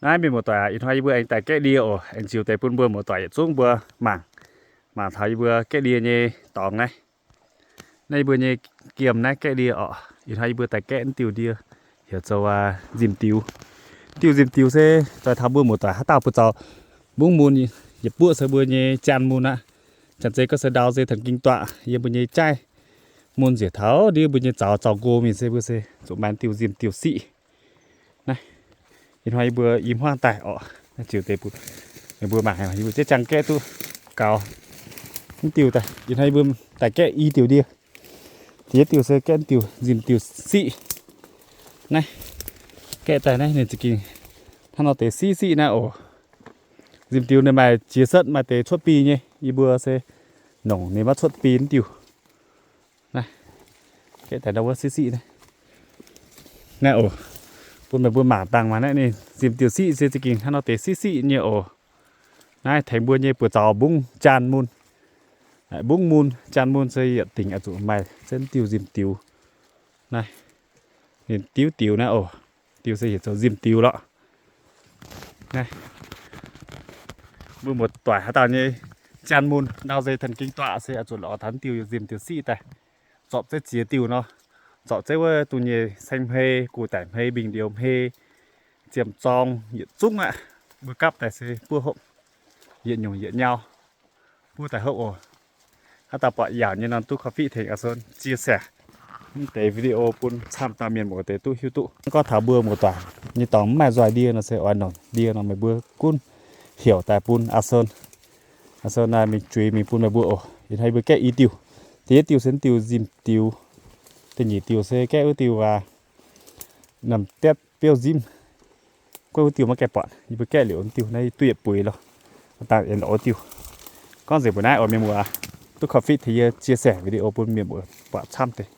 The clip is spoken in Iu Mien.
Naaiv mienh muoz-doic aac, ih hnoi yie mbuo aengx daaih gaeqv ndie oc. Aengx ziux deix bun mbuo muoz-doic yietc zungv mbuo mangc, mangc taux yie mbuo gaeqv ndie nyei dorngx naaiv. Naaiv yie mbuo nyei giemh naaiv gaeqv ndie oc. Ih hnoi yie mbuo daaih gaeqv diuh ndie, heuc zoux nzimh diux. Diuh nzimh diux se doix taux mbuo muoz-doic haaix dauh buoz zaux mbungv mun, yietc buoqv se mbuo nyei jaan mun aqv. Janx-zei gorngv se ndau zei thần kinh tọa, yiem mbuo nyei jaaih mun nziec taux ndiev mbuo nyei zaux zaux nqo mingh se mbuo se zuqc maaih diuh nzimh diuh siqv. Naaiv, ih hnoi yie mbuo i hmuangv daaih oc. Naaiv ziux deix bun meih mbuo mangc, yie mbuo ziex jaang gaeqv duqv gaux mv diuh daaih. Ih hnoi yie mbuo daaih gaeqv i diuh ndie. Da'yietv diuh se gaeqv diuh nzimh diuh siqv. Naaiv, gaeqv daaih naaiv ninh za'gengh hnangv nor deix siqv siqv naaiv oc. Nzimh diuh ninh maaih jiex setv maaih deix cuotv biei nyei, yie mbuo se nongc ninh maiv cuotv biei mv diuh. Naaiv, gaeqv daaih ndau wuov siqv siqv naaiv. Naaiv oc, bun meih mbuo mangc dangh maah, naaiv ninh nzimh diuh siqv se za'gengh hnangv nor deix siqv siqv nyei oc. Naaiv tengx mbuo nyei buoz zaux mbungv jaan mun. Mbungv mun, jaan mun se yietc dingc oix zuqc maaih zengv diuh nzimh diux. Naaiv, ninh diuv diux naaiv oc. Diuh se heuc zoux nzimh diux lorqc. Naaiv, mbuo muoz-doic haaix dauh nyei jaan mun ndau zei thần kinh tọa se oix zuqc lorz taux diuh nzimh diuh siqv daaih, zorpc zeiv ziex diuh nor, zorpc zeiv wuov dungh nyei saeng hmei, gu daic hmei, mbingh ndioux hmei, ziemh zorng, yietc zungv aqv. Mbuo gapv daaih se buov hopv, yietc nyungc yietc nyau, buov daaih hopv oc. Haaix dauh buatc yaauc nyei nor duqv korv-fiqv tengx aa son chia sẻ mv deix video bun camv dauh mienh muoz deix duqv hiuv duqv. Gorngv taux mbuo muoz-doic nyei dorngx mv maaih nzoih ndie nor se oix nongc ndie nor meih mbuo gunv heuc daaih bun aa son. Aa son naaiv mingh juix mingh bun meih mbuo oc. Ih hnoi yie mbuo gaeqv i diuh. Da'yietv diuh se diuh nzimh diux. Da'nyeic diuh se gaeqv wuov diuh aac, namx dietv biouv nzimv. Guov wuov diuh maiv gaengh buatc, yie mbuo gaeqv liuz wuov diuh naaiv duqv yietc buix lorqc. Dangh aengx lorz wuov diuh. Gorngv nzengc mbuo naaiv oc mienh muoz, duqv korv-fiqv tengx yie chia sẻ video bun mienh muoz buatc camv deix.